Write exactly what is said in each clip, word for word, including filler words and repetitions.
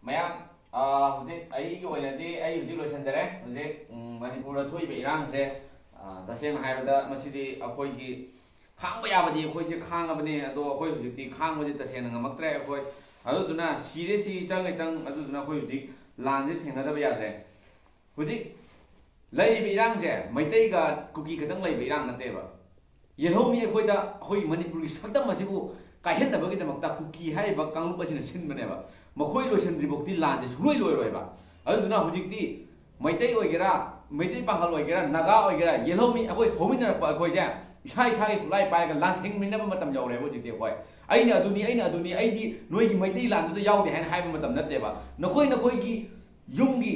ꯃꯌꯥꯝ, ꯑꯥ, ꯍꯧꯖꯤꯛ ꯑꯩꯒꯤ ꯑꯣꯏꯅꯗꯤ ꯑꯩ ꯍꯧꯖꯤꯛ ꯂꯣꯏꯁꯤꯟꯖꯔꯦ꯫ ꯍꯧꯖꯤꯛ, ꯎꯝ, ꯃꯅꯤꯄꯨꯔꯗ ꯊꯣꯛꯏꯕ ꯏꯔꯥꯡꯁꯦ, ꯑꯥ, ꯇꯁꯦꯡꯅ ꯍꯥꯏꯔꯕꯗ ꯃꯁꯤꯗꯤ ꯑꯩꯈꯣꯏꯒꯤ ꯈꯥꯡꯕ ꯌꯥꯕꯗꯤ ꯑꯩꯈꯣꯏꯁꯦ ꯈꯥꯡꯉꯕꯅꯤ, ꯑꯗꯣ ꯑꯩꯈꯣꯏ ꯍꯧꯖꯤꯛꯇꯤ ꯈꯥꯡꯕꯁꯦ ꯇꯁꯦꯡꯅ ꯉꯝꯃꯛꯇ꯭ꯔꯦ꯫ ꯑꯩꯈꯣꯏ ꯑꯗꯨꯗꯨꯅ ꯁꯤꯔꯦ ꯁꯤ, ꯆꯪꯉꯦ ꯆꯪ, ꯑꯗꯨꯗꯨꯅ ꯑꯩꯈꯣꯏ ꯍꯧꯖꯤꯛ ꯂꯥꯟꯁꯦ ꯊꯦꯡꯅꯗꯕ ꯌꯥꯗ꯭ꯔꯦ꯫ ꯍꯧꯖꯤꯛ ꯂꯩꯔꯤꯕ ꯏꯔꯥꯡꯁꯦ ꯃꯩꯇꯩꯒ ꯀꯨꯀꯤ ꯈꯛꯇꯪ ꯂꯩꯕ ꯏꯔꯥꯡ ꯅꯠꯇꯦꯕ꯫ ꯌꯦꯜꯍꯧꯃꯤ ꯑꯩꯈꯣꯏꯗ, ꯑꯩꯈꯣꯏꯒꯤ ꯃꯅꯤꯄꯨꯔꯒꯤ ꯁꯛꯇꯝ ꯑꯁꯤꯕꯨ ꯀꯥꯏꯍꯟꯅꯕꯒꯤꯗꯃꯛꯇ ꯀꯨꯀꯤ ꯍꯥꯏꯔꯤꯕ ꯀꯥꯡꯂꯨꯞ ꯑꯁꯤꯅ ꯁꯤꯟꯕꯅꯦꯕ꯫ ꯃꯈꯣꯏ ꯂꯣꯏꯁꯤꯟꯗ꯭ꯔꯤꯐꯥꯎꯗꯤ ꯂꯥꯟꯁꯦ ꯁꯨꯡꯂꯣꯏ ꯂꯣꯏꯔꯣꯏꯕ꯫ ꯑꯗꯨꯗꯨꯅ ꯍꯧꯖꯤꯛꯇꯤ ꯃꯩꯇꯩ ꯑꯣꯏꯒꯦꯔꯥ, ꯃꯩꯇꯩ ꯄꯥꯉꯜ ꯑꯣꯏꯒꯦꯔꯥ, ꯅꯥꯒꯥ ꯑꯣꯏꯒꯦꯔꯥ, ꯌꯦꯜꯍꯧꯃꯤ ꯑꯩꯈꯣꯏ ꯍꯧꯃꯤꯟꯅꯔꯛꯄ ꯑꯩꯈꯣꯏꯁꯦ ꯏꯁꯥ ꯏꯁꯥꯒꯤ ꯈꯨꯠꯂꯥꯏ ꯄꯥꯏꯔꯒ ꯂꯥꯟꯊꯦꯡꯃꯤꯟꯅꯕ ꯃꯇꯝ ꯌꯧꯔꯦꯕ ꯍꯧꯖꯤꯛꯇꯤ ꯑꯩꯈꯣꯏ꯫ ꯑꯩꯅ ꯑꯗꯨꯅꯤ, ꯑꯩꯅ ꯑꯗꯨꯅꯤ, ꯑꯩꯗꯤ ꯅꯣꯏꯒꯤ ꯃꯩꯇꯩ ꯂꯥꯟꯗꯨꯗ ꯌꯥꯎꯗꯦ ꯍꯥꯏꯅ ꯍꯥꯏꯕ ꯃꯇꯝ ꯅꯠꯇꯦꯕ꯫ ꯅꯈꯣꯏ ꯅꯈꯣꯏꯒꯤ ꯌꯨꯝꯒꯤ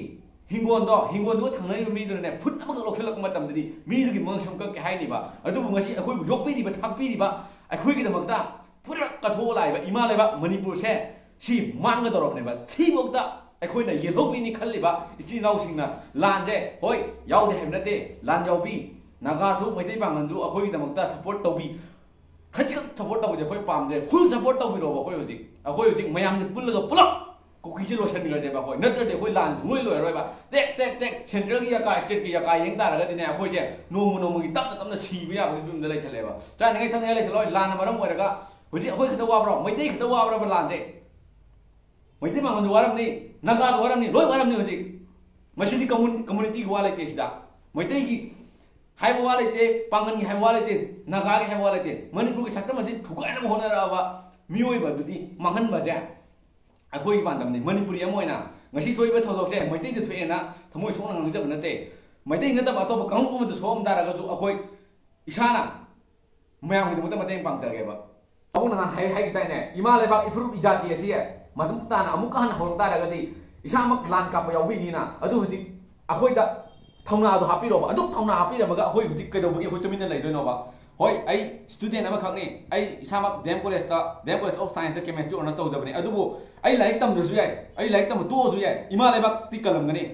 ꯍꯤꯡꯒꯣꯜꯗꯣ, ꯍꯤꯡꯒꯣꯜꯗꯨꯒ ꯊꯪꯅꯔꯤꯕ ꯃꯤꯗꯨꯅꯅꯦ, ꯐꯨꯠ ꯑꯃꯈꯛ ꯂꯧꯁꯤꯜꯂꯛꯄ ꯃꯇꯝꯗꯗꯤ ꯃꯤꯗꯨꯒꯤ ꯃꯉꯛꯁꯝ ꯀꯛꯀꯦ ꯍꯥꯏꯅꯤꯕ꯫ ꯑꯗꯨꯕꯨ ꯉꯁꯤ ꯑꯩꯈꯣꯏꯕꯨ ꯌꯣꯛꯄꯤꯔꯤꯕ, ꯊꯥꯛꯄꯤꯔꯤꯕ, ꯑꯩꯈꯣꯏꯒꯤꯗꯃꯛꯇ ꯄꯨꯔꯛ ꯀꯠꯊꯣꯛꯑ ꯂꯥꯛꯏꯕ ꯏꯃꯥ ꯂꯩꯕꯥꯛ ꯃꯅꯤꯄꯨꯔꯁꯦ ꯁꯤ ꯃꯥꯡꯒꯗꯧꯔꯕꯅꯦꯕ꯫ ꯁꯤꯐꯥꯎꯗ ꯑꯩꯈꯣꯏꯅ ꯌꯦꯜꯍꯧꯕꯤꯅꯤ ꯈꯜꯂꯤꯕ ꯏꯆꯤꯜ ꯏꯅꯥꯎꯁꯤꯡꯅ ꯂꯥꯟꯁꯦ, ꯍꯣꯏ, ꯌꯥꯎꯗꯦ ꯍꯥꯏꯕ ꯅꯠꯇꯦ, ꯂꯥꯟ ꯌꯥꯎꯕꯤ, ꯅꯥꯒꯥꯁꯨ ꯃꯩꯇꯩ ꯄꯥꯡꯒꯜꯁꯨ ꯑꯩꯈꯣꯏꯒꯤꯗꯃꯛꯇ ꯁꯞꯄꯣꯔꯠ ꯇꯧꯕꯤ, ꯈꯖꯤꯛꯈꯛ ꯁꯞꯄꯣꯔꯠ ꯇꯧꯕꯗꯤ ꯑꯩꯈꯣꯏ ꯄꯥꯝꯗ꯭ꯔꯦ, ꯐꯨꯜ ꯁꯞꯄꯣꯔꯠ ꯇꯧꯕꯤꯔꯣꯕ꯫ ꯑꯩꯈꯣꯏ ꯍꯧꯖꯤꯛ, ꯑꯩꯈꯣꯏ ꯍꯧꯖꯤꯛ ꯃꯌꯥꯝꯁꯦ ꯄꯨꯜꯂꯒ ꯄꯨꯂꯞ ꯀꯨꯀꯤꯁꯦ ꯂꯣꯏꯁꯤꯟꯈ꯭ꯔꯁꯦꯕ ꯑꯩꯈꯣꯏ, ꯅꯠꯇ꯭ꯔꯗꯤ ꯑꯩꯈꯣꯏ ꯂꯥꯟ ꯁꯨꯡꯂꯣꯏ ꯂꯣꯏꯔꯔꯣꯏꯕ꯫ ꯇꯦꯛ ꯇꯦꯛ ꯇꯦꯛ ꯁꯦꯟꯇ꯭ꯔꯦꯜꯒꯤ ꯌꯥꯀꯥ, ꯁ꯭ꯇꯦꯠꯀꯤ ꯌꯥꯀꯥ ꯌꯦꯡ ꯇꯥꯔꯒꯗꯤꯅꯦ, ꯑꯩꯈꯣꯏꯁꯦ ꯅꯣꯡꯃ ꯅꯣꯡꯃꯒꯤ ꯇꯞꯅ ꯇꯞꯅ ꯁꯤꯕ ꯌꯥꯕꯒꯤ ꯐꯤꯕꯝꯗ ꯂꯩꯁꯜꯂꯛꯑꯦꯕ꯫ ꯆꯥꯅꯤꯡꯉꯥꯏ ꯊꯛꯅꯤꯡꯉꯥꯏ ꯂꯩꯁꯜꯂꯛꯑꯣꯏ꯫ ꯂꯥꯟꯅ ꯃꯔꯝ ꯑꯣꯏꯔꯒ ꯍꯧꯖꯤꯛ ꯑꯩꯈꯣꯏ ꯈꯛꯇ ꯋꯥꯕ꯭ꯔꯣ? ꯃꯩꯇꯩ ꯈꯛꯇ ꯋꯥꯕ꯭ꯔꯕ ꯂꯥꯟꯁꯦ? ꯃꯩꯇꯩ ꯃꯥꯡꯒꯟꯁꯨ ꯋꯥꯔꯝꯅꯤ, ꯅꯥꯒꯥꯁꯨ ꯋꯥꯔꯝꯅꯤ, ꯂꯣꯏ ꯋꯥꯔꯝꯅꯤ ꯍꯧꯖꯤꯛ꯫ ꯃꯁꯤꯗꯤ ꯀꯝꯃꯨꯅꯤꯇꯤꯒꯤ ꯋꯥ ꯂꯩꯇꯦ ꯁꯤꯗ꯫ ꯃꯩꯇꯩꯒꯤ ꯍꯥꯏꯕ ꯋꯥ ꯂꯩꯇꯦ, ꯄꯥꯡꯒꯟꯒꯤ ꯍꯥꯏꯕ ꯋꯥ ꯂꯩꯇꯦ, ꯅꯥꯒꯥꯒꯤ ꯍꯥꯏꯕ ꯋꯥ ꯂꯩꯇꯦ꯫ ꯃꯅꯤꯄꯨꯔꯒꯤ ꯁꯛꯇꯝ ꯑꯁꯤ ꯊꯨꯒꯥꯏꯅꯕ ꯍꯣꯠꯅꯔꯛꯑꯕ ꯃꯤꯑꯣꯏꯕ ꯑꯗꯨꯗꯤ ꯃꯥꯡꯍꯟꯕꯁꯦ ꯑꯩꯈꯣꯏꯒꯤ ꯄꯥꯟꯗꯝꯅꯤ꯫ ꯃꯅꯤꯄꯨꯔꯤ ꯑꯃ ꯑꯣꯏꯅ ꯉꯁꯤ ꯊꯣꯛꯏꯕ ꯊꯧꯗꯣꯛꯁꯦ ꯃꯩꯇꯩꯗ ꯊꯣꯛꯑꯦꯅ ꯊꯃꯣꯏ ꯁꯣꯛꯅ ꯉꯥꯡꯖꯕ ꯅꯠꯇꯦ꯫ ꯃꯩꯇꯩ ꯅꯠꯇꯕ ꯑꯇꯣꯞꯄ ꯀꯥꯡꯂꯨꯞ ꯑꯃꯗ ꯁꯣꯛꯑꯝ ꯇꯥꯔꯒꯁꯨ ꯑꯩꯈꯣꯏ ꯏꯁꯥꯅ ꯃꯌꯥꯝꯒꯤꯗꯃꯛꯇ ꯃꯇꯦꯡ ꯄꯥꯡꯖꯒꯦꯕ꯫ ꯑꯕꯨꯡ ꯅꯍꯥꯟ ꯍꯥꯏ-, ꯍꯥꯏꯈꯤ ꯇꯥꯏꯅꯦ, ꯏꯃꯥ ꯂꯩꯕꯥꯛ ꯏꯐꯨꯔꯨꯞ ꯏꯖꯥꯇꯤ ꯑꯁꯤ ꯃꯇꯨꯡ ꯇꯥꯅ ꯑꯃꯨꯛꯀ ꯍꯟꯅ ꯍꯧꯔꯛ ꯇꯥꯔꯒꯗꯤ ꯏꯁꯥꯃꯛ ꯂꯥꯟ ꯀꯥꯞꯄ ꯌꯥꯎꯕꯤꯅꯤꯅ꯫ ꯑꯗꯨ ꯍꯧꯖꯤꯛ ꯑꯩꯈꯣꯏꯗ ꯊꯧꯅꯥꯗꯣ ꯍꯥꯞꯄꯤꯔꯣꯕ꯫ ꯑꯗꯨ ꯊꯧꯅꯥ ꯍꯥꯞꯄꯤꯔꯝꯃꯒ ꯑꯩꯈꯣꯏ ꯍꯧꯖꯤꯛ ꯀꯩꯗꯧꯕꯒꯤ ꯑꯩꯈꯣꯏ ꯇꯨꯃꯤꯟꯅ ꯂꯩꯗꯣꯏꯅꯣꯕ? ꯍꯣꯏ, ꯑꯩ ꯁ꯭ꯇꯨꯗꯦꯟ ꯑꯃꯈꯛꯅꯤ, ꯑꯩ ꯏꯁꯥꯃꯛ ꯗꯤ ꯑꯦꯝ ꯀꯣꯂꯦꯖꯇ, ꯗꯤ ꯑꯦꯝ ꯀꯣꯂꯦꯖ ꯑꯣꯐ ꯁꯥꯏꯟꯁꯇ ꯀꯦꯃꯦꯁꯇ꯭ꯔꯤ ꯑꯣꯅꯔꯁ ꯇꯧꯖꯕꯅꯤ꯫ ꯑꯗꯨꯕꯨ ꯑꯩ ꯂꯥꯏꯔꯤꯛ ꯇꯝꯗ꯭ꯔꯁꯨ ꯌꯥꯏ, ꯑꯩ ꯂꯥꯏꯔꯤꯛ ꯇꯝꯕ ꯇꯣꯛꯑꯁꯨ ꯌꯥꯏ, ꯏꯃꯥ ꯂꯩꯕꯥꯛꯇꯤ ꯀꯜꯂꯝꯒꯅꯤ꯫